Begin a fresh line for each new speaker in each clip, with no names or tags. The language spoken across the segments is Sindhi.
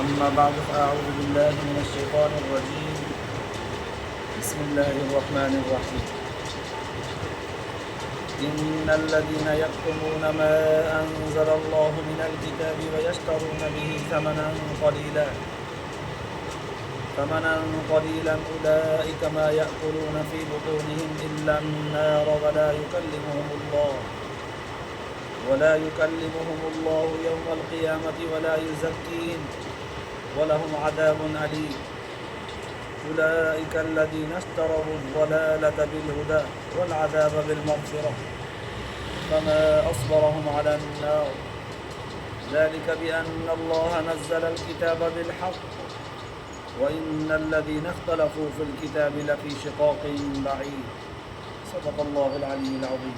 أما بعد فأعوذ بالله من الشيطان الرجيم بسم الله الرحمن الرحيم إن الذين يكتمون ما أنزل الله من الكتاب ويشترون به ثمنا قليلا ثمنا قليلا أولئك ما يأكلون في بطونهم إلا النار ولا يكلمهم الله ولا يكلمهم الله يوم القيامة ولا يزكيهم ولهم عذاب أليم أولئك الذين اشتروا الضلالة بالهدى والعذاب بالمغفرة فما أصبرهم على النار ذلك بأن الله نزل الكتاب بالحق وإن الذين اختلفوا في الكتاب لفي شقاق بعيد صدق الله العلي العظيم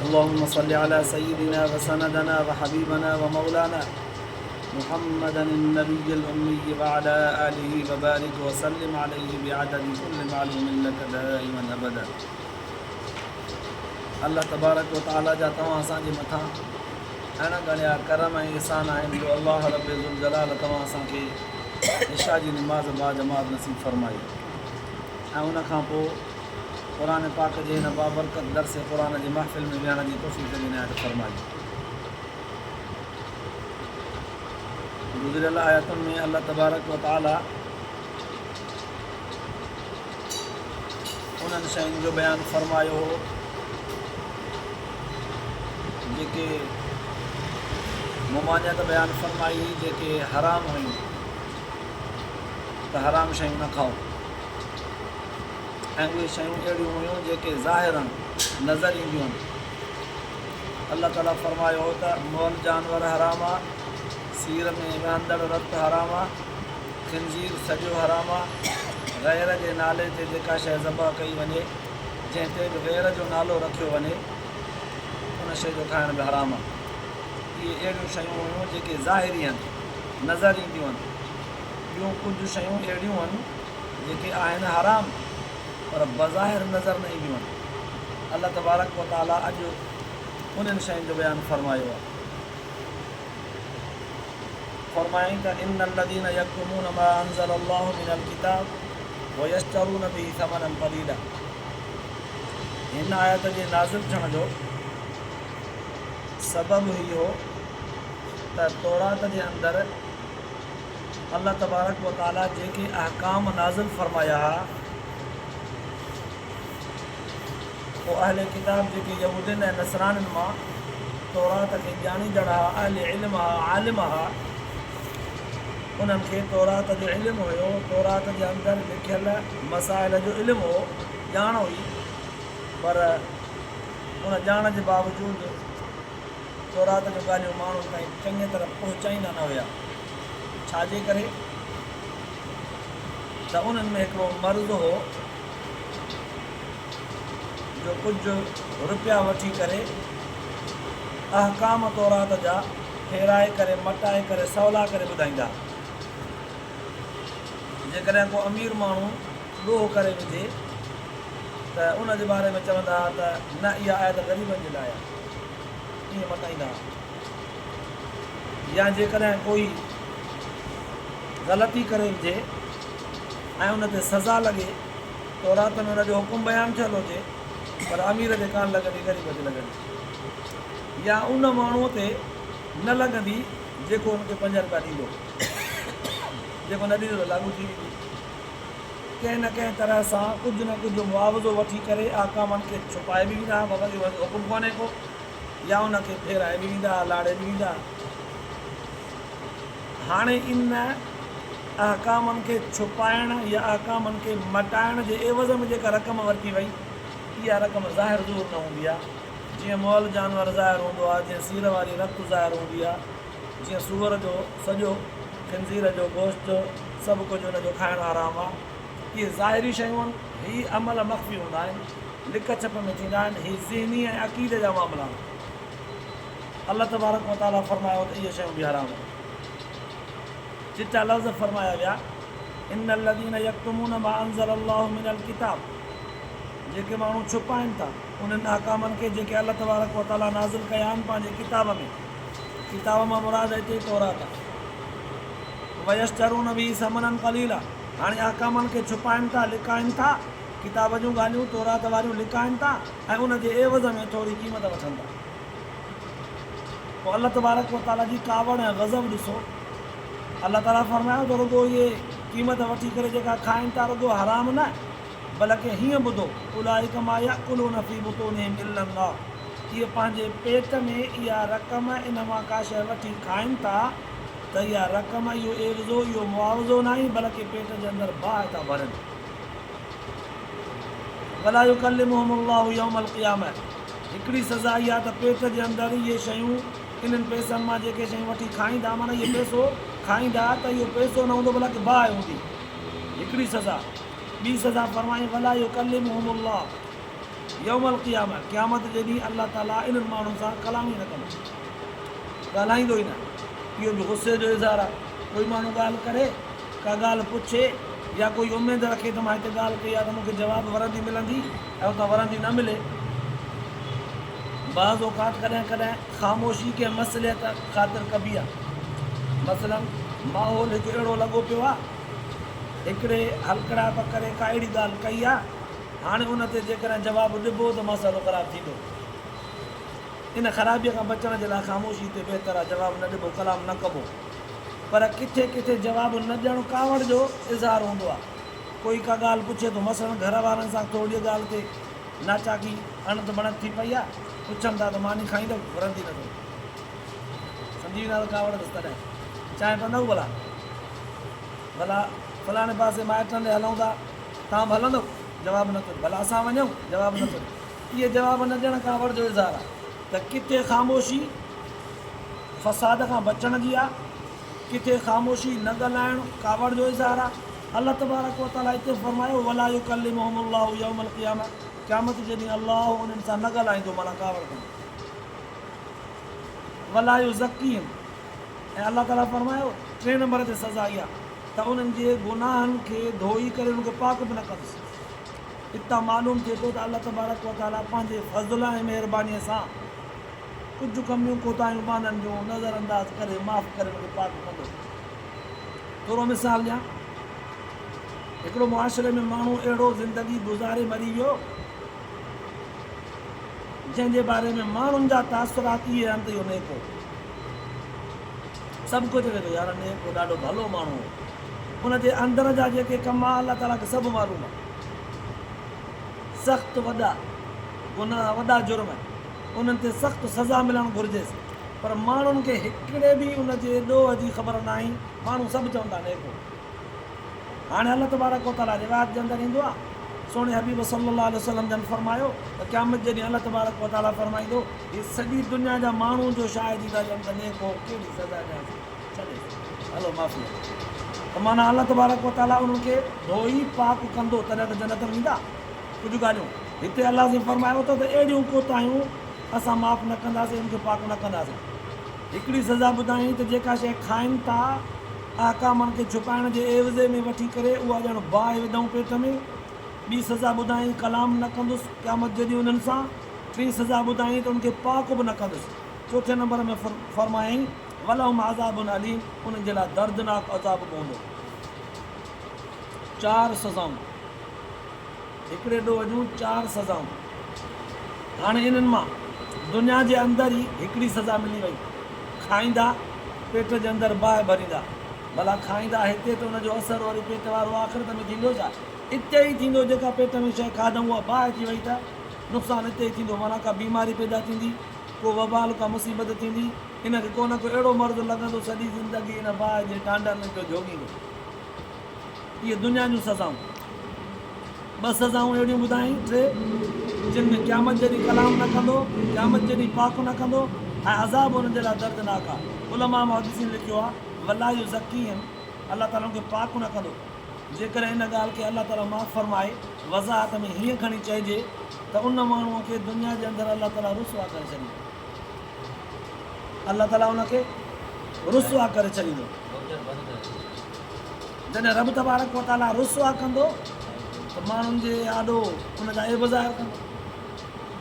اللهم صل على سيدنا وسندنا وحبيبنا ومولانا محمدا النبي الأمي وعلى آله وبارك وسلم عليه بعدد كل معلوم لك دائما أبدا الله تبارڪ و تعالي جا توهان اسان جي مٿان اڻ ڳڻيا ڪرم ۽ احسان آهن جو الله رب ذوالجلال توهان اسان کي عشاء جي نماز باجماعت نصيب فرمائي ۽ ان کان پوء قرآن پاڪ جي هن بابرڪت درس قرآن جي محفل ۾ ويهڻ جي توفيق به عنايت فرمائي. گذريل آيتن ۾ الله تبارڪ و تعالي انهن شين جو بيان فرمايو هو جيڪي ممانعت بيان فرمائي هئي جيڪي حرام هيون ته حرام شيون نه کائو ۽ اهي شيون اهڙيون هيون جيڪي ظاهرا نظر اينديون آهن. الله تعاليٰ فرمايو هو ته مئل جانور حرام آ، سير ۾ وهندڙ رت حرام آ، خنزير سڄو حرام آ، غير جي نالي تي جيڪا شيء ذبح ڪئي وڃي، جنهن تي به غير جو نالو رکيو وڃي، ان شيء جو کائڻ به حرام آ. اهي اهڙيون شيون هيون جيڪي ظاهري آهن، نظر اينديون آهن. ٻيون ڪجهه شيون اهڙيون آهن جيڪي آهن حرام پر بظاهر نظر نه اينديون آهن. الله تبارڪ و تعاليٰ اڄ انهن شين جو بيان فرمايو آهي. فرمايائين ته ان الذين يڪتمون ما انزل الله من الڪتاب ويشترون به ثمنا قليلا هن آيت جي نازل ٿيڻ جو سبب هي هو ته تورات جي اندر الله تبارڪ و تعاليٰ جيڪي احڪام نازل فرمايا ها، پوء اهل ڪتاب جيڪي يهودين ۽ نصرانين مان تورات کي ڄاڻيندڙ ها، اهل علم ها، عالم ها، انهن کي تورات جو علم هيو، تورات جي اندر لکيل مسائل جو علم هو، ڄاڻ هئي، پر ان ڄاڻ جي باوجود تورات جون ڳالهيون ماڻهن تائين چڱيء طرح پهچائيندا نه هيا. ڇا جي ڪري ته انهن ۾ هڪڙو مرض هو جو ڪجهه رپيا وٺي ڪري احڪام تورات جا ڦيرائي ڪري مٽائي ڪري سولا ڪري ٻڌائيندا. جيڪڏهن ڪو امير ماڻهو ڏوهه ڪري وجهي ته ان جي باري ۾ چوندا ها ته نه اها آيت غريبن جي لاء آهي. ائين مٽائيندا ها. يا جيڪڏهن ڪوئي غلطي ڪري وجهي ۽ ان تي سزا لڳي، تورات ۾ ان جو حڪم بيان ٿيل هجي، پر امير تي ڪانه لڳندي، غريب تي لڳندي. يا ان ماڻهوء تي نه لڳندي جيڪو ان کي پنج رپيا ڏيندو. جيڪو نه ڏيندو ته لاڳو ٿي ويندي. ڪنهن نه ڪنهن طرح سان ڪجهه نه ڪجهه معاوضو وٺي ڪري احڪامن کي ڇپائي به ويندا ها، بابا اهو حڪم ڪونهي ڪو. يا ان کي ڦيرائي به ويندا ها، لاڙي به ويندا ها. هاڻي ان احڪامن کي ڇپائڻ يا احڪامن کي مٽائڻ جي عيوض ۾ جيڪا رقم ورتي وئي، اها رقم ظاهر ظهور نه هوندي آهي. جيئن مئل جانور ظاهر هوندو آهي، جيئن سير واري رت ظاهر هوندي آهي، جيئن سوئر جو سڄو، خنزير جو گوشت، سڀ ڪجهه ان جو کائڻ حرام آهي. اهي ظاهري شيون آهن، هي عمل مخفي هوندا آهن. لڪ ڇپ ۾ ٿيندا آهن، هي ذهني ۽ عقيدي جا معاملا آهن. الله تبارڪ و تعاليٰ فرمايو ته اهي شيون به حرام آهن. چٽا لفظ فرمايا ويا، ان الذين يڪتمون ما انزل الله من الڪتاب جيڪي ماڻهو ڇپائن ٿا انهن احڪامن کي جيڪي الله تبارڪ و تعاليٰ نازل ڪيا آهن پنهنجي ڪتاب ۾. ڪتاب مان مراد هتي تورات آهي. ويشترون به ثمنا قليلا هاڻي احڪامن کي ڇپائن ٿا، لڪائن ٿا، ڪتاب جون ڳالهيون تورات واريون لڪائن ٿا ۽ ان جي عيوض ۾ ٿوري قيمت وٺن ٿا. پوء الله تبارڪ و تعاليٰ جي ڪاوڙ ۽ غضب ڏسو. الله تعاليٰ فرمايو ته رڳو اهي قيمت وٺي ڪري جيڪا کائن ٿا رڳو حرام نه بلڪه هيئن ٻڌو، اولئک ما ياڪلون في بطونهم الا النار اهي پنهنجي پيٽ ۾ اها رقم ان مان ڪا شيء وٺي کائن ٿا ته اها رقم اهو عيوضو اهو معاوضو ناهي بلڪه پيٽ جي اندر باهه ٿا ڀرن. ولا يڪلمهم الله يوم القيامة هڪڙي سزا اها ته پيٽ جي اندر اهي شيون انهن پئسن مان جيڪي شيون وٺي کائيندا معنيٰ اهي پئسو کائيندا ته اهو پئسو نه هوندو بلڪه باهه هوندي هڪڙي سزا. ٻي سزا فرمائي ولا يڪلمهم الله يوم القيامة قيامت جي ڏينهن الله تعالي انهن ماڻهن سان ڪلام ئي نه ڪندو ڳالهائيندو ئي نه. اهو به غصي جو اظهار آهي. ڪوئي ماڻهو ڳالهه ڪري، ڪا ڳالهه پڇي يا ڪوئي اميد رکي ته مان هتي ڳالهه ڪئي آهي ته مون کي جواب ورندي ملندي ۽ اتان ورندي نه ملي. بعض اوقات ڪڏهن ڪڏهن خاموشي ڪنهن مصلحت خاطر ڪبي آهي. مثلاً ماحول هڪ اهڙو لڳو پيو آهي، هڪڙي هلڪڙائپ ڪري ڪا اهڙي ڳالهه ڪئي آهي، هاڻي ان تي جيڪڏهن جواب ڏبو ته مسئلو خراب ٿيندو. ان خرابيء کان بچڻ جي لاء خاموشي هتي بهتر آهي، جواب نه ڏبو، ڪلام نه ڪبو. پر ڪٿي ڪٿي جواب نه ڏيڻ ڪاوڙ جو اظهار هوندو آهي. ڪوئي ڪا ڳالهه پڇي ٿو، مثلاً گهر وارن سان ٿورڙيء ڳالهه تي ناچاڪي، اڻت بڻت ٿي پئي آهي، پڇن ٿا ته ماني کائيندؤ؟ ورندي نه ٿو ڏي. سمجهي ويندا ته ڪاوڙ اٿس تڏهن. چانهه پيئندؤ ڀلا؟ ڀلا فلاڻي پاسي مائٽن ڏي هلون ٿا، توهان به هلندؤ؟ جواب نه ٿو ڏي. ڀلا اسان وڃون؟ جواب نه ٿو ڏي. اهي جواب نه ڏيڻ ڪاوڙ جو اظهار آهي ته ڪٿي خاموشي فساد کان بچڻ جي آهي، ڪٿي خاموشي نه ڳالهائڻ ڪاوڙ جو اظهار آهي. الله تبارڪ و تعاليٰ هتي فرمايو ولا يڪلمهم الله يوم القيامة قيامت جي ڏينهن الله انهن سان نه ڳالهائيندو معنيٰ ڪاوڙ ڪندو. ولا يزڪيهم ۽ الله تعاليٰ فرمايو ٽئين نمبر تي سزا اها ته انهن جي گناهن کي ڌوئي ڪري انهن کي پاڪ به نه ڪندس. اتان معلوم ٿئي ٿو ته الله تبارڪ و تعاليٰ پنهنجي فضل ۽ مهربانيء سان ڪجهه ڪميون ڪوتاهيون ٻانهن جون نظر انداز ڪري معاف ڪري ان کي پاڪ ڪندو. ٿورو مثال ڏيان. هڪڙو معاشري ۾ ماڻهو اهڙو زندگي گذاري مري ويو جنهن جي باري ۾ ماڻهن جا تاثرات اهي آهن ته اهو نيڪ هو. سڀ ڪو چوي ٿو يار نيڪ هو ڏاڍو ڀلو ماڻهو هو. ان جي اندر جا جيڪي ڪم آ الله تعاليٰ کي سڀ معلوم آ. سخت وڏا گناهه وڏا جرم انهن تي سخت سزا ملڻ گهرجيس پر ماڻهن کي هڪڙي به ان جي ڏوهه جي خبر ناهي ماڻهو سڀ چون ٿا نيڪ هو. هاڻي الله تبارڪ و تعاليٰ روايت جي اندر ايندو آ سهڻي حبيب صلي الله عليه وسلم جن فرمايو ته قيامت جي ڏينهن الله تبارڪ و تعاليٰ فرمائيندو هي سڄي دنيا جا ماڻهو جو شاهدي ٿا ڏين ته نيڪ هو ڪهڙي سزا ڏيانس ڇڏيس هلو معافي آهي ته معنيٰ الله تبارڪ و تعاليٰ انهن کي ڌوئي پاڪ ڪندو تڏهن ته جنت ۾ ويندا. ڪجهه ڳالهيون هتي الله سائين فرمايو ٿو ته اهڙيون ڪوتاهيون اسان معاف نه ڪنداسين انهن کي پاڪ نه ڪنداسين. هڪڙي سزا ٻڌايائين ته جيڪا شيء کائن ٿا احڪامن کي ڇپائڻ جي عيوضي ۾ وٺي ڪري اها ڄڻ باهه وڌائون پيٽ ۾. ٻي سزا ٻڌايائين ڪلام نه ڪندس قيامت جي ڏينهن انهن سان. ٽين سزا ٻڌايائين ته انهن کي پاڪ به نه ڪندس. چوٿين نمبر ۾ فرمايائين ولهم عذاب اليم انهن جي لاء دردناڪ عذاب به هوندو. چار سزائون، هڪڙي ڏوهه جون چار سزائون. هاڻي انهن مان دنيا جي اندر ئي هڪڙي سزا ملي وئي، کائيندا پيٽ جي اندر باهه ڀريندا. ڀلا کائيندا هتي ته ان جو اثر وري پيٽ وارو آخرت ۾ ٿيندو ڇا؟ اتي ئي ٿيندو، جيڪا پيٽ ۾ شيء کاڌائون اها باهه ٿي وئي ته نقصان اتي ئي ٿيندو، معنيٰ ڪا بيماري پيدا ٿيندي، ڪو وبال ڪا مصيبت ٿيندي. ان کي ڪو نه ڪو اهڙو مرض لڳندو سڄي زندگي ان باهه جي ٽانڊن ۾ پيو جهوڳيندو. اهي دنيا جون سزائون. ٻه سزائون اهڙيون ٻڌايائين، ٽي، جن ۾ قيامت جي ڏينهن ڪلام نه ڪندو، قيامت جي ڏينهن پاڪ نه ڪندو ۽ عذاب انهن جي لاء دردناڪ آهي. علماء محدثين لکيو آهي، ولا يزڪيهم، الله تعاليٰ انهن کي پاڪ نه ڪندو. جيڪڏهن ان ڳالهه کي الله تعاليٰ معاف فرمائي، وضاحت ۾ هيئن کڻي چئجي ته ان ماڻهوء کي دنيا جي اندر الله تعاليٰ رسوا ڪري ڇڏيندو. الله تعاليٰ ان کي رسوا ڪري ڇڏيندو. جڏهن رب تبارڪ و تعاليٰ رسوا ڪندو ته ماڻهن جي آڏو ان جا عيب ظاهر ڪندو،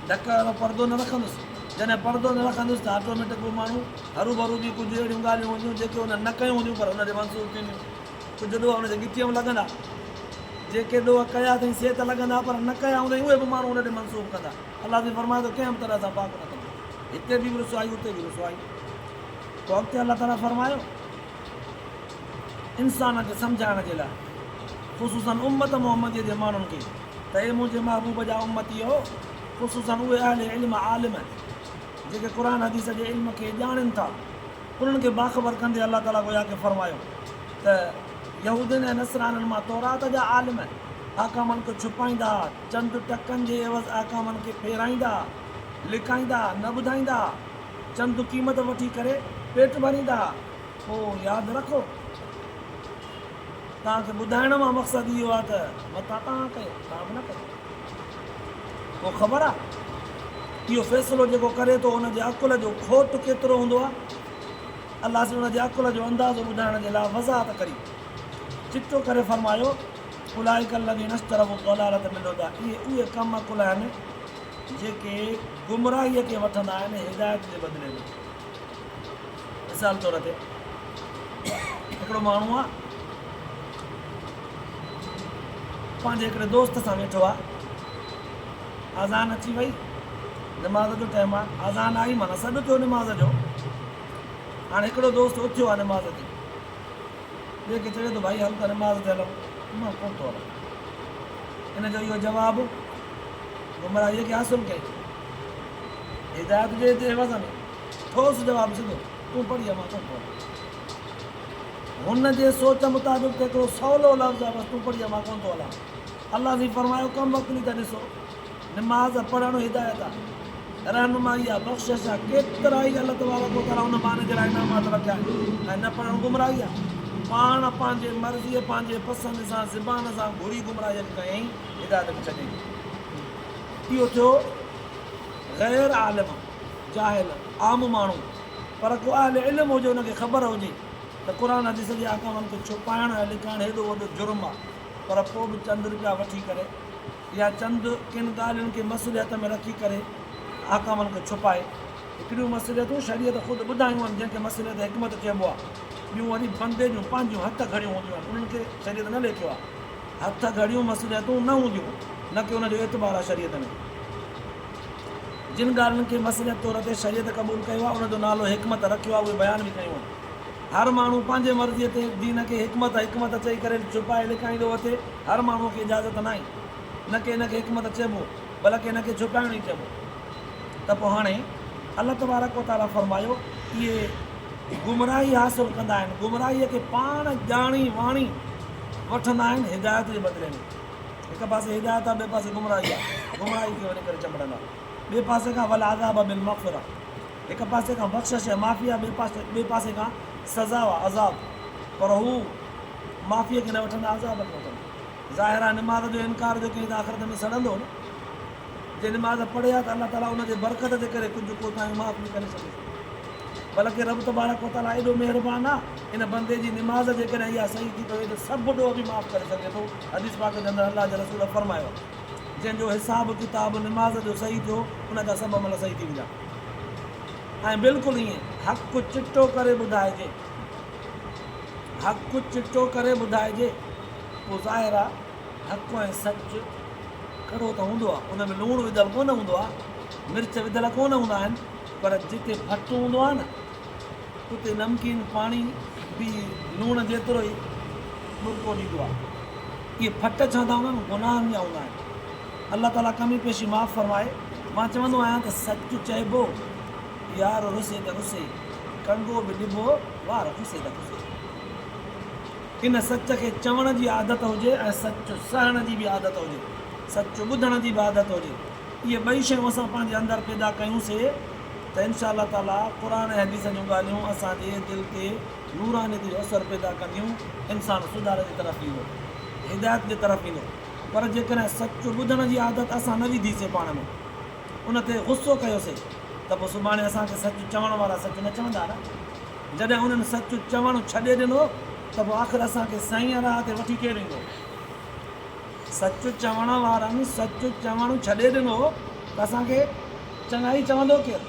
ڍڪ وارو پردو نه رکندس. جڏهن پردو نه رکندس ته آٽوميٽڪ اهو ماڻهو هروڀرو به ڪجهه اهڙيون ڳالهيون هونديون جيڪي هن نه ڪيون هونديون پر هن تي منسوب ٿينديون. ڪجهه ڏوهه هن جي ڳچيء ۾ لڳندا. جيڪي ڏوهه ڪيا اٿئين سي ته لڳندا پر نه ڪيا هوندئين اهي به ماڻهو هن تي منسوب ڪندا. الله سائين فرمائي ٿو ڪنهن به طرح سان پاڪ نه ڪندو. هتي به رسوائي اتي به رسوائي. پوء اڳتي الله تعاليٰ فرمايو انسان کي سمجهائڻ جي لاء خصوصاً امت محمديء جي ماڻهن کي ته اي منهنجي محبوب جا امتيو! خصوصاً اهي اهل علم عالم جيڪي قرآن حديث جي علم کي ڄاڻين ٿا انهن کي باخبر ڪندي الله تعاليٰ گويا ڪه فرمايو ته يهودين ۽ نصرانين مان تورات جا عالم احڪامن کي ڇپائيندا ها، چند ٽڪن جي عيوض احڪامن کي ڦيرائيندا ها، لڪائيندا ها، نه ٻڌائيندا ها، چند قيمت وٺي ڪري پيٽ ڀريندا ها، پوء ياد رکو! توهان کي ٻڌائڻ مان مقصد اهو آهي ته متان توهان ڪيو، توهان به نه ڪيو. ڪو خبر آهي؟ اهو فيصلو جيڪو ڪري ٿو ان جي عقل جو کوٽ ڪيترو هوندو آهي؟ الله سائين ان جي عقل جو اندازو ٻڌائڻ جي لاء وضاحت ڪري چٽو ڪري فرمايو، اولئک الذين اشتروا الضلالة بالهديٰ اهي اهي ڪم عقل آهن جيڪي گمراهيء کي وٺندا آهن هدايت جي بدلي ۾. مثال طور تي هڪڙو ماڻهو آهي پنهنجي هڪڙي دوست سان ويٺو آهي اذان اچي وئي نماز جو ٽائيم آهي اذان آئي معنيٰ سڏ ٿيو نماز جو هاڻي هڪڙو دوست اٿيو آهي نماز تي ٻئي کي چوي ٿو ڀائي هل ته نماز تي هلون مان ڪونه ٿو هلان ان جو اهو جواب گمراهيء کي حاصل ڪئي هدايت جي عوض ۾ ٺوس جواب سڌو، تون پڙهي آ مان ڪونه پڙهان. هن جي سوچ مطابق ته هڪڙو سولو لفظ آ بس تون پڙهي آ مان ڪونه ٿو هلان. الله سائين فرمايو ڪم عقلي ته ڏسو نماز پڙهڻ هدايت آ، رهنمائي آ، بخشش آ، ڪيترائي الله تبارڪ و تعاليٰ ان ٻانهي جي لاء انعامات رکيا آهن ۽ نه پڙهڻ گمراهي آ. پاڻ پنهنجي مرضيء پنهنجي پسند سان زبان سان گهري گمراهيء کي ڪيائين هدايت کي ڇڏيائين. اهو ٿيو غير عالم. جاهل، عام ماڻهو، پر ڪو اهل علم هجي ان کي خبر هجي ته قرآن حديث جي احڪامن کي ڇپائڻ ۽ لڪائڻ هيڏو وڏو جرم آ پر پوء به چند روپيا وٺي ڪري يا چند ڪن ڳالهين کي مصلحت ۾ رکي ڪري احڪامن کي ڇپائي. هڪڙيون مصلحتون شريعت خود ٻڌايون آهن جنهن کي مصلحت حڪمت چئبو آ ٻيون وري بندي جون پنهنجيون هٿ گهڙيون هونديون آهن انهن کي شريعت نه ليکيو آ. هٿ گهڙيون مصلحتون نه هونديون نه ڪي ان جو اعتبار آ شريعت ۾. جن ڳالهين کي مصلحت طور تي شريعت قبول ڪيو آهي، ان جو نالو حڪمت رکيو آهي، اهي بيان به ڪيون آهن. هر ماڻهو پنهنجي مرضيء تي دين کي حڪمت حڪمت چئي ڪري ڇپائي لڪائيندو وتي، هر ماڻهوء کي اجازت ناهي، نه ڪي ان کي حڪمت چئبو، بلڪ ان کي ڇپائڻ ئي چئبو. ته پوء هاڻي الله تبارڪ و تعاليٰ فرمايو، اهي گمراهي حاصل ڪندا آهن، گمراهيء کي پاڻ ڄاڻي واڻي وٺندا آهن هدايت جي بدلي ۾. هڪ پاسي هدايت آ ٻئي پاسي گمراهي آ، گمراهي کي وڃي ڪري چنبڙندا. ٻئي پاسي کان والعذاب بالمغفرة هڪ پاسي کان بخشش ۽ معافي آ ٻئي پاسي کان سزا آ، عذاب، پر هو معافيء کي نه وٺندا عذاب کي وٺندا. ظاهر آ نماز جو انڪار جو ڪيائين ته آخرت ۾ سڙندو نه. جي نماز پڙهي ها ته الله تعاليٰ ان جي برڪت جي ڪري ڪجهه ڪوتاهيون معاف به ڪري سگهي ٿو. بلڪه رب تبارڪ و تعاليٰ ايڏو مهربان آ، ان بندي جي نماز جيڪڏهن اها صحيح ٿي پوي ته سڀ ڏوهه به معاف ڪري سگهي ٿو. حديث پاڪ جي اندر الله جي رسول فرمايو آ، جنهن جو حساب ڪتاب نماز جو صحيح ٿيو، ان جا سڀ عمل صحيح ٿي ويندا. ۽ بلڪل ائين حق چٽو ڪري ٻڌائجي. حق چٽو ڪري ٻڌائجي. پوء ظاهر آ حق ۽ سچ ڪڙو ته هوندو آ، ان ۾ لوڻ وڌل ڪونه هوندو آ، مرچ وڌل ڪونه هوندا آهن، پر جتي ڦٽ هوندو آ نه، اتي نمڪين پاڻي به لوڻ جيترو ئي ٻرڪو ڏيندو آ. اهي ڦٽ ڇا ٿا هوندا آهن؟ گناهن جا هوندا آهن. الله تعاليٰ ڪمي پيشي معاف فرمائي. مان چوندو آهيان ته سچ چئبو، يار رسي ته رسي، ڪنگو به ڏبو، وار کسي ته کسي. ان سچ کي چوڻ جي عادت هجي ۽ سچ سهڻ جي به عادت هجي، سچ ٻڌڻ جي به عادت هجي. اهي ٻئي شيون اسان پنهنجي اندر پيدا ڪيون سي ته انشاء الله تعاليٰ قرآن ۽ حديث جون ڳالهيون اسان جي دل تي نورانيت جو اثر پيدا ڪنديون، انسان سڌاري جي طرف ايندو، هدايت جي طرف ايندو. پر جيڪڏهن سچ ٻڌڻ جي عادت اسان نه وڌي سي پاڻ ۾، ان تي غصو ڪيو سي ته پوء سڀاڻي اسان کي سچ چوڻ وارا سچ نه چوندا نه. جڏهن انهن سچ چوڻ ڇڏي ڏنو ته پوء آخر اسان کي سائينء راهه تي وٺي ڪير ايندو؟ سچ چوڻ وارن سچ چوڻ ڇڏي ڏنو ته اسان کي چڱائي چوندو ڪير؟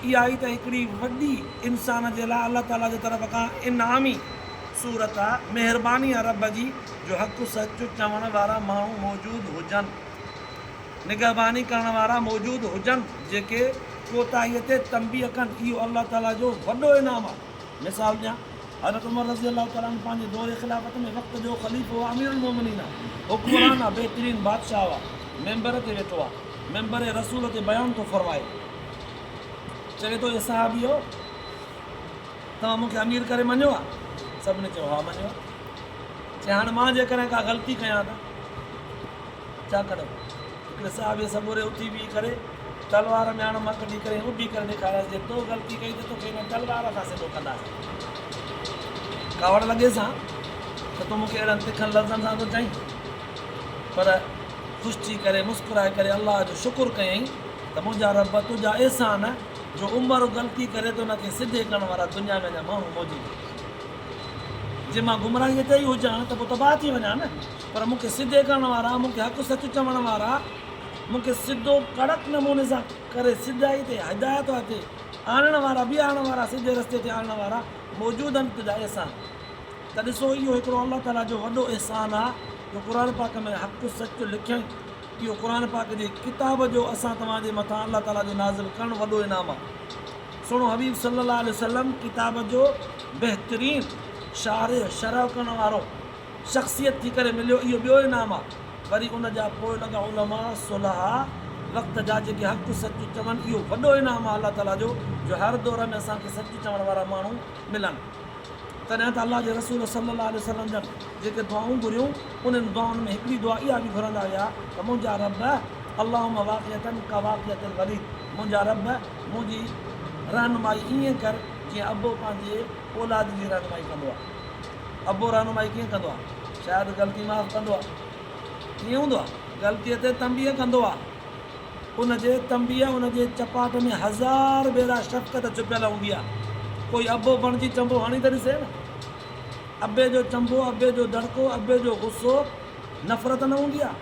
اها ئي ته هڪڙي وڏي انسان جي لاء الله تعاليٰ جي طرف کان انعامي صورت آ، مهرباني آ رب جي جو حق سچ چوڻ وارا ماڻهو موجود هجن، نگهباني ڪرڻ وارا موجود هجن جيڪي ڪوتاهيء تي تنبيهه ڪن، اهو الله تعاليٰ جو وڏو انعام آ. مثال ڏيان، حضرت عمر رضي الله تعالٰي عنه پنهنجي دور خلافت ۾ وقت جو خليفو آ، امير المومنين آ، حڪمران آ، بهترين بادشاهه آ، منبر تي ويٺو آ، منبر رسول تي بيان ٿو فرمائي. چوي ٿو اي صحابيو! توهان مون کي امير ڪري مڃيو آهي؟ سڀني چيو ها مڃيو آهي. چي هاڻ مان جيڪڏهن ڪا غلطي ڪيان ته ڇا ڪندؤ؟ هڪڙي صحابي سڳوري اٿي بيهي ڪري تلوار مياڻ مان ڪڍي ڪري اڀي ڪري ڏيکاريس جي تو غلطي ڪئي ته توکي هن تلوار سان سڌو ڪنداسين. ڪاوڙ لڳيس ها ته تون مون کي اهڙن تکن لفظن سان ٿو چئين؟ پر خوش ٿي ڪري مسڪرائي ڪري الله جو شڪر ڪيائين ته منهنجا رب تنهنجا احسان جو عمر غلطي ڪري ته ان کي سڌي ڪرڻ وارا دنيا ۾ اڃا ماڻهو موجود آهن. جي مان گمراهيء تي ئي هجان ته پوء تباهه ٿي وڃان نه، پر مون کي سڌي ڪرڻ وارا، مون کي حق سچ چوڻ وارا، مون کي سڌو ڪڙڪ نموني سان ڪري سڌائي تي، هدايت تي آڻڻ وارا، بيهارڻ وارا، سڌي رستي تي آڻڻ وارا موجود آهن تنهنجا احسان. ته ڏسو اهو هڪڙو الله تعاليٰ جو وڏو احسان آهي جو قرآن پاڪ ۾ حق سچ لکيائين. اهو قرآن پاڪ جي ڪتاب جو اسان توهان جي مٿان الله تعاليٰ جو نازل ڪرڻ وڏو انعام آهي. سهڻو حبيب صلّي الله عليه وسلّم ڪتاب جو بهترين شارح، شرح ڪرڻ وارو، شخصيت ٿي ڪري مليو اهو ٻيو انعام آهي. وري ان جا پوئلڳ علماء، صلحاء، وقت جا جيڪي حق سچ چون اهو وڏو انعام آهي الله تعاليٰ جو جو هر دور ۾ اسان کي سچ چوڻ وارا ماڻهو ملن. تڏهن ته الله جي رسول صلّي الله عليه وسلّم جن جيڪي دعائون گهريون، انهن دعائن ۾ هڪڙي دعا اها به گهرندا ويا ته منهنجا ربّ! اللّٰهم واقعة ڪواقعة الوليد منهنجا ربّ! منهنجي رهنمائي ائين ڪر جيئن ابو پنهنجي اولاد جي رهنمائي ڪندو آهي. ابو رهنمائي ڪيئن ڪندو آهي؟ شايد غلطي معاف ڪندو آهي. ائين هوندو آهي؟ غلطيء تي تنبيهه ڪندو آهي. ان جي تنبيهه، ان جي چپاٽ ۾ هزار ڀيرا شفقت ڇپيل هوندي آهي. ڪوئي ابو بڻجي چنبو هڻي ته ڏسي نه. ابي جو چنبو، ابي جو دڙڪو، ابي جو غصو نفرت نه هوندي آهي.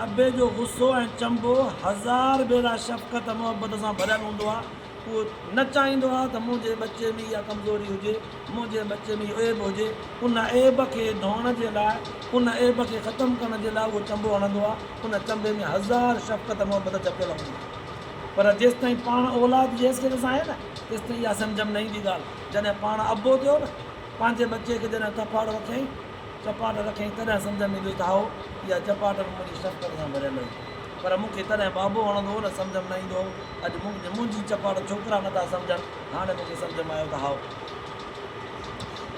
ابي جو غصو ۽ چنبو هزار ڀيرا شفقت محبت سان ڀريل هوندو آهي. اهو نه چاهيندو آهي ته منهنجي ٻچي ۾ اها ڪمزوري هجي، منهنجي ٻچي ۾ اهو عيب هجي. ان عيب کي ڌوئڻ جي لاء، ان عيب کي ختم ڪرڻ جي لاء اهو چنبو هڻندو آهي. ان چنبي ۾ هزار شفقت محبت ڇپيل هوندي آهي. پر جيستائين پاڻ اولاد جي حيثيت سان آهي نه، تيستائين اها سمجهه ۾ نه ايندي ڳالهه. جڏهن پاڻ ابو ٿيو نه، پنهنجي ٻچي کي جڏهن ٿڦاڙ رکيائين، چپاٽ رکيائين، تڏهن سمجهه ۾ ايندس ته هائو، اها چپاٽ به منهنجي شفقت سان ڀريل هئي. پر مون کي تڏهن بابو هڻندو هو نه، سمجهه ۾ نه ايندو هو. اڄ منهنجي چپاٽ ڇوڪرا نه ٿا سمجهن، هاڻي مون کي سمجهه ۾ آيو ته هائو.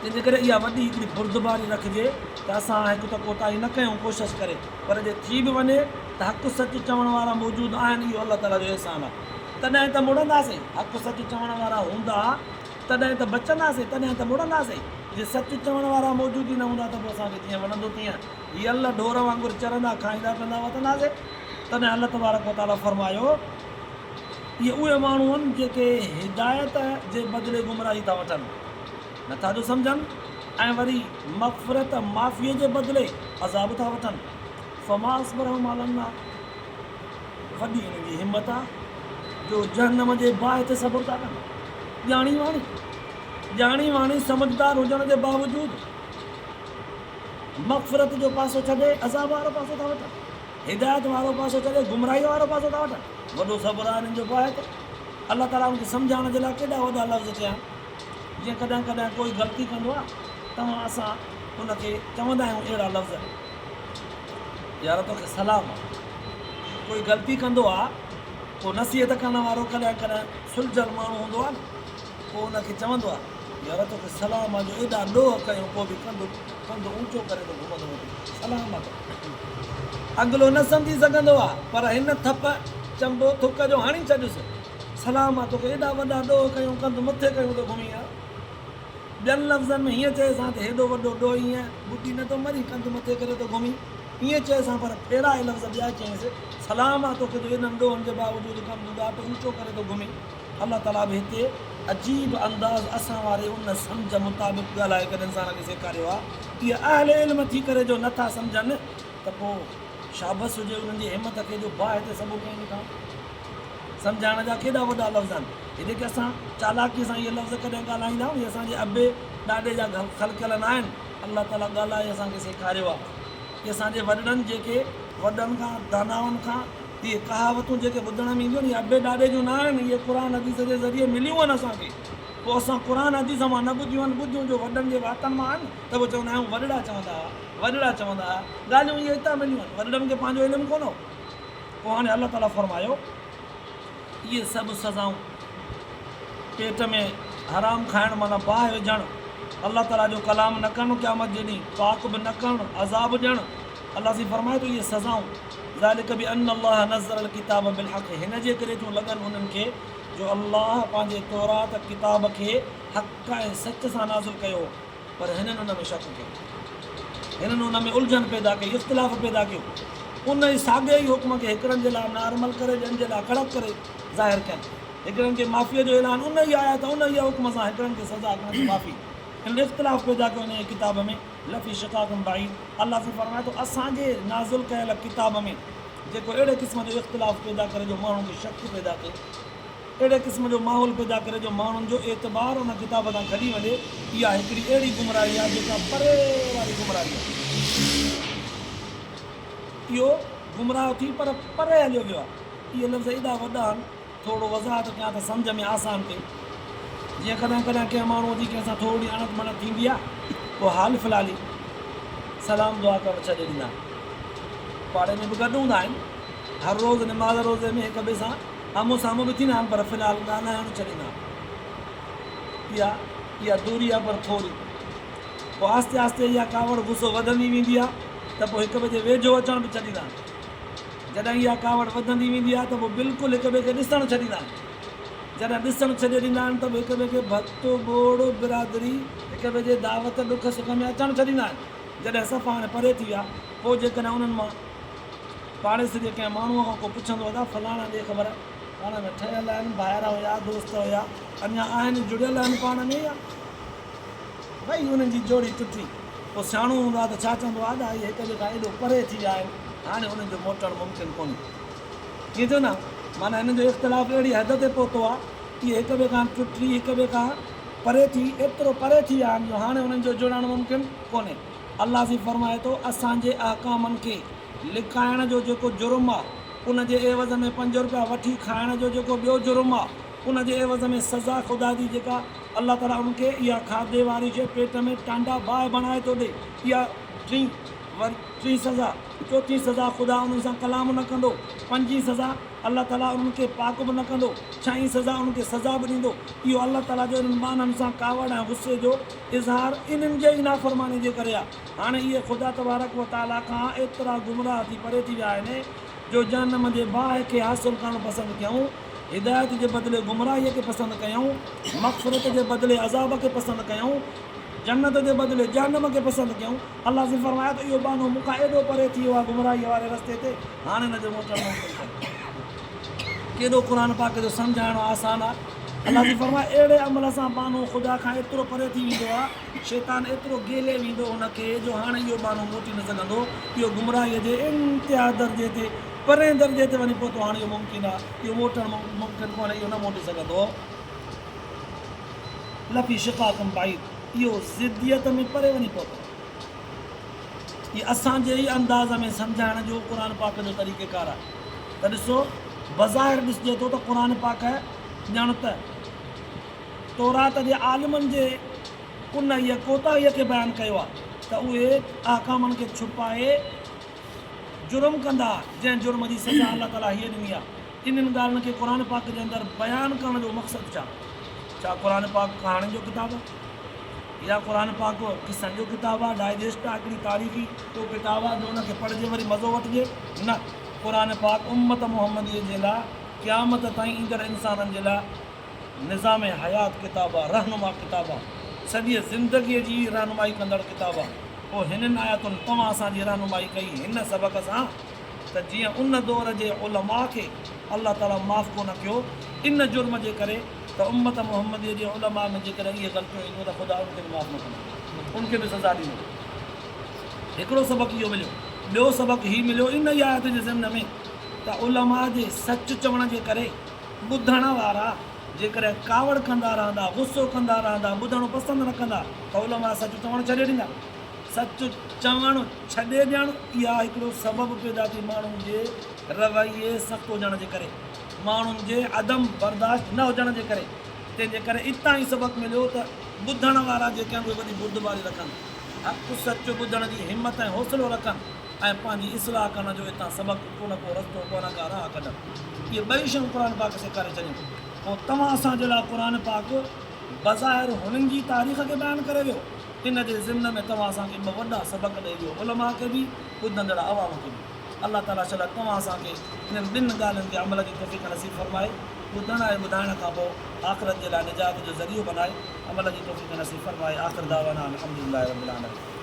تنهنجي ڪري اها وڏي هڪڙي بردباري رکجي ته اسان هڪ ته ڪوتاهي نه ڪيون ڪوشش ڪري پر جي ٿي به وڃي ته حق سچ چوڻ وارا موجود آهن اهو الله تعاليٰ جو احسان آهي تڏهن ته مڙنداسين حق سچ چوڻ وارا هوندا تڏهن ته بچنداسين تڏهن ته مڙنداسين جي سچ چوڻ وارا موجود ئي نه هوندا ته پوء اسان کي جيئن وڻندو تيئن هي الله ڍور وانگر چرندا کائيندا پيئندا وتنداسين تڏهن الله تبارڪ وتعاليٰ فرمايو اهي اهي ماڻهو آهن جيڪي هدايت جي بدلي گمراهي ٿا وٺن، نه ٿا جو سمجهن ۽ وري مغفرت، معافيء، جي بدلي عذاب ٿا وٺن. فما اصبرهم علي النار وڏي انهن جي همت آ جو جهنم جي باهه تي صبر ٿا ڪن. ڄاڻي واڻي ڄاڻي واڻي سمجهدار هجڻ جي باوجود مغفرت جو پاسو ڇڏي عذاب وارو پاسو ٿا وٺن. هدايت وارو پاسو ڇڏي گمراهيء وارو پاسو ٿا وٺن. وڏو صبر آهي انهن جو باهه تي. الله تعاليٰ ان کي سمجهائڻ جي لاء ڪيڏا وڏا لفظ چيا. جيئن ڪڏهن ڪڏهن ڪوئي غلطي ڪندو آهي، توهان اسان ان کي چوندا آهيون اهڙا لفظ، يار توکي سلام آهي. ڪوئي غلطي ڪندو آهي، پوء نصيحت ڪرڻ وارو ڪڏهن ڪڏهن سلجهيل ماڻهو هوندو آهي نه، پوء ان کي چوندو آهي، يار توکي سلام آ جو ايڏا ڏوهه ڪيون پوء به ڪنڌ ڪنڌ اونچو ڪري ٿو گهمندو وتين. سلام آ توکي. اڳلو نه سمجهي سگهندو آ پر هن ٿپ، چنبو، ٿڪ جو هڻي ڇڏيس. سلام آ توکي ايڏا وڏا ڏوهه ڪيون ڪنڌ مٿي ڪيون ٿو گهمين يار. ٻين لفظن ۾ هيئن چئيس ها ته هيڏو وڏو ڏوهه ايئن ٻڏي نه ٿو مرين ڪنڌ مٿي ڪري ٿو گهمين. ايئن چئيس ها پر ڦيرائي لفظ ٻيا چيائينس. سلام آ توکي جو ايڏن ڏوهن جي باوجود ڪنڌ ڳاٽ اونچو ڪري ٿو گهمين. الله تعاليٰ به هتي عجيب انداز اسان واري ان سمجهه مطابق ڳالهائي ڪري انسان کي سيکاريو آهي. اهي اهل علم ٿي ڪري جو نه ٿا سمجهن ته پوء شابس هجي انهن جي همت کي جو باهه تي صبر ڪيون ويٺا آهن. سمجهائڻ جا ڪيڏا وڏا لفظ آهن. هي جيڪي اسان چالاڪيء سان اهي لفظ ڪڏهن ڳالهائيندا آهيون، اهي اسان جي ابي ڏاڏي جا خلقيل ناهن. الله تعاليٰ ڳالهائي اسان کي سيکاريو آهي. اهي اسان جي وڏڙن جيڪي وڏن کان، دانائن کان اهي ڪهاوتون جيڪي ٻڌڻ ۾ اينديون آهن، اهي ابي ڏاڏي جون ناهن، اهي قرآن حديث جي ذريعي مليون آهن اسان کي. پوء اسان قرآن حديث مان نه ٻڌيون آهن، ٻڌيون جو وڏن جي واتن مان آهن ته پوء چوندا آهيون وڏڙا چوندا هئا، وڏڙا چوندا هئا. ڳالهيون اهي هتان مليون آهن. وڏڙن کي پنهنجو علم ڪونه هو. پوء هاڻي الله تعاليٰ فرمايو. اهي سڀ سزائون پيٽ ۾ حرام کائڻ معنيٰ باهه وجهڻ، الله تعاليٰ جو ڪلام نه ڪرڻ قيامت جي ڏينهن، پاڪ به نه ڪرڻ، عذاب ڏيڻ، الله سائين فرمائي ٿو اهي سزائون ذلک بان الله نزل الڪتاب بالحق هن جي ڪري ٿيون لڳن انهن کي جو الله پنهنجي تورات ڪتاب کي حق ۽ سچ سان نازل ڪيو هو. پر هنن ان ۾ شڪ ڪيو. هنن ان ۾ الجهن پيدا ڪئي، اختلاف پيدا ڪيو. ان ئي ساڳئي ئي حڪم کي هڪڙن جي لاء نارمل ڪري ٻين جي لاء ڪڙڪ ڪري ظاهر ڪين. هڪڙن کي معافيء جو اعلان ان ئي آيت، ان ئي حڪم سان هڪڙن کي سزا، هڪڙن کي معافي. هنن اختلاف پيدا ڪيو انهيء ڪتاب ۾، لفي شقاق بعيد. الله سائين فرمائي ٿو، اسان جي نازل ڪيل ڪتاب ۾ جيڪو اهڙي قسم جو اختلاف پيدا ڪري جو ماڻهن کي شڪ پيدا ٿئي، اهڙي قسم جو ماحول پيدا ڪري جو ماڻهن جو اعتبار ان ڪتاب تان کڄي وڃي، اها هڪڙي اهڙي گمراهي آهي جيڪا پري واري گمراهي آهي. اهو گمراهه ٿي پر پري هليو ويو آهي. اهي لفظ ايڏا وڏا آهن، ٿورڙو وضاحت ڪيان ته سمجهه ۾ آسان ٿئي. جيئن ڪڏهن ڪڏهن ڪنهن ماڻهوء جي ڪنهن سان ٿورڙي اڻت بڻت ٿيندي آهي، پوء حال في الحال ئي سلام دعا ڪرڻ ڇڏي ڏيندا آهن. پاڙي ۾ به گڏ هوندا آهن، هر روز نماز روزي ۾ هڪ ٻئي سان آمهون سامهون به ٿيندا آهن پر في الحال ڳالهائڻ ڇڏيندا آهن. اها اها دوري آهي پر ٿوري. پوء آهستي آهستي اها ڪاوڙ غصو وڌندي ويندي آهي ته پوء هڪ ٻئي جي ويجهو اچڻ به ڇڏيندا آهن. جڏهن اها ڪاوڙ وڌندي ويندي آهي ته پوء بلڪل هڪ ٻئي کي ڏسڻ ڇڏيندا آهن. جڏهن ڏسڻ ڇڏي ڏيندا آهن ته پوء هڪ ٻئي کي ڀت، ٻوڙ، برادري، هڪ ٻئي جي دعوت، ڏک سک ۾ اچڻ ڇڏيندا آهن. جڏهن صفا هاڻي پري ٿي ويا پوء جيڪڏهن انهن مان پاڙيسري جي ڪنهن ماڻهوء کان ڪو پڇندو ادا فلاڻا ڏي خبر پاڻ ۾ ٺهيل آهن، ڀائر هيا، دوست هيا، اڃا آهن، جڙيل آهن پاڻ ۾ يا وئي انهن جي جوڙي ٽٽي. پوء سياڻو هوندو آهي ته ڇا چوندو آهي ادا اهي هڪ ٻئي کان ايڏو پري ٿي ويا آهن، هاڻي انهن جو موٽڻ ممڪن ڪونهي. ائين ٿيو نه؟ معنيٰ هنن جو اختلاف اهڙي حد تي پهتو آهي، اهي هڪ ٻئي کان ٽٽي، هڪ ٻئي کان پري ٿي، ايترو پري ٿي ويا آهن جو هاڻي انهن جو جڙڻ ممڪن ڪونهي. الله سائين فرمائي ٿو، اسان جي احڪامن کي لڪائڻ جو جيڪو جرم آ، ان جي عيوض ۾ پنج روپيا وٺي کائڻ جو جيڪو ٻيو جرم آ، ان جي عيوض ۾ سزا خدا جي جيڪا الله تعاليٰ ان کي اها کاڌي واري شيء پيٽ ۾ ٽانڊا باهه بڻائي ٿو ڏئي، اها ٽين ٽين سزا، چوٿين سزا خدا انهن سان ڪلام نه ڪندو، پنجين سزا الله تعاليٰ انهن کي پاڪ به نه ڪندو، ڇهين سزا انهن کي سزا به ڏيندو. اهو الله تعاليٰ جو انهن ٻانهن سان ڪاوڙ ۽ غصي جو اظهار انهن جي ئي نافرماني جي ڪري آهي. هاڻي اهي خدا تبارڪ و تعاليٰ کان ايترا گمراهه ٿي پري ٿي ويا آهن جو جهنم جي باهه کي حاصل ڪرڻ پسند ڪيائون، هدايت جي بدلي گمراهيء کي پسند ڪيائون، مغفرت جي بدلي عذاب کي پسند ڪيائون، جنت جي بدلي جهنم کي پسند ڪيائون. الله سائين فرمايو ته اهو ٻانهو مون کان ايڏو پري ٿي ويو آهي گمراهيء واري رستي تي، هاڻي ان جو موٽڻ ممڪن ڪونهي. ڪيڏو قرآن پاڪ جو سمجهائڻ آسان آهي. الله سائين فرمايو اهڙي عمل سان ٻانهو خدا کان ايترو پري ٿي ويندو آهي، شيطان ايترو گهيلي ويندو ان کي جو هاڻي اهو ٻانهو موٽي نه سگهندو. اهو گمراهيء جي انتها درجي تي، پرئين درجي تي وڃي پهتو، هاڻي اهو ممڪن آهي، اهو موٽڻ ممڪن ڪونهي، اهو نه موٽي سگهندو. لفي شقاق بعيد، اهو ضديت ۾ پري وڃي پهتو. هي اسان جي ئي انداز ۾ سمجهائڻ جو قرآن پاڪ جو طريقيڪار آهي ته ڏسو بظاهر ڏسجي ٿو ته قرآن پاڪ ڄڻ ته تورات جي عالمن جي انهيء ڪوتاهيء کي بيان ڪيو آهي ته اهي احڪامن کي ڇپائي جرم ڪندا جنهن جرم جي سزا الله تعاليٰ هيء ڏني آهي. انهن ڳالهين کي قرآن پاڪ جي اندر بيان ڪرڻ جو مقصد ڇا؟ ڇا قرآن پاڪ ڪهاڻين جو ڪتاب آهي؟ يا قرآن پاڪ قصن جو ڪتاب آهي، ڊائجسٽ آهي، هڪڙي تاريخي ڪو ڪتاب آهي جو ان کي پڙهجي وري مزو وٺجي؟ نه، قرآن پاڪ امت محمديء جي لاء قيامت تائين ايندڙ انسانن جي لاء نظام حيات ڪتاب آهي، رهنما ڪتاب آهي، سڄيء زندگيء جي رهنمائي ڪندڙ ڪتاب آهي. پوء هنن آيتن توهان اسان جي رهنمائي ڪئي هن سبق سان ته جيئن ان دور جي علماء کي الله تعاليٰ معاف ڪونه ڪيو ان جرم جي ڪري ته امت محمديء جي علماء ۾ جيڪڏهن اهي غلطيون اينديون ته خدا ان کي به معاف نه ڪندو، ان کي به سزا ڏيندو. هڪڙو سبق اهو مليو. ٻيو سبق هي مليو ان ئي آيت جي ضمن ۾ ته علماء جي سچ چوڻ جي ڪري ٻڌڻ وارا جيڪڏهن ڪاوڙ ڪندا رهندا، غصو ڪندا رهندا، ٻڌڻ پسند نه ڪندا ته علماء سچ چوڻ ڇڏي ڏيندا. سچ چوڻ ڇڏي ڏيڻ اها هڪڙو سبب پيدا ٿي ماڻهن جي رويي سخت هجڻ جي ڪري، ماڻهن جي عدم برداشت نه هجڻ جي ڪري. تنهن جي ڪري اتان ئي سبق مليو ته ٻڌڻ وارا جيڪي آهن اهي وڏي بردباري رکن، حق سچ ٻڌڻ جي همت ۽ حوصلو رکن ۽ پنهنجي اصلاح ڪرڻ جو اتان سبق ڪو نه ڪو رستو ڪو نه ڪا راهه ڪڍن. اهي ٻئي شيون قرآن پاڪ سيکاري ڇڏيون. پوء توهان اسان جي لاء قرآن پاڪ بظاهر هنن جي تاريخ کي بيان ڪري ويو، ان جي ضمن ۾ توهان اسان کي ٻه وڏا سبق ڏئي ويو، علماء کي به، ٻڌندڙ عوام کي به. الله تعاليٰ شل توهان اسان کي انهن ٻن ڳالهين تي عمل جي توفيق نصيب فرمائي، ٻڌڻ ۽ ٻڌائڻ کان پوء آخرت جي لاء نجات جو ذريعو بنائي، عمل جي توفيق نصيب فرمائي، آخر دعوانا ان الحمدلله رب العالمين.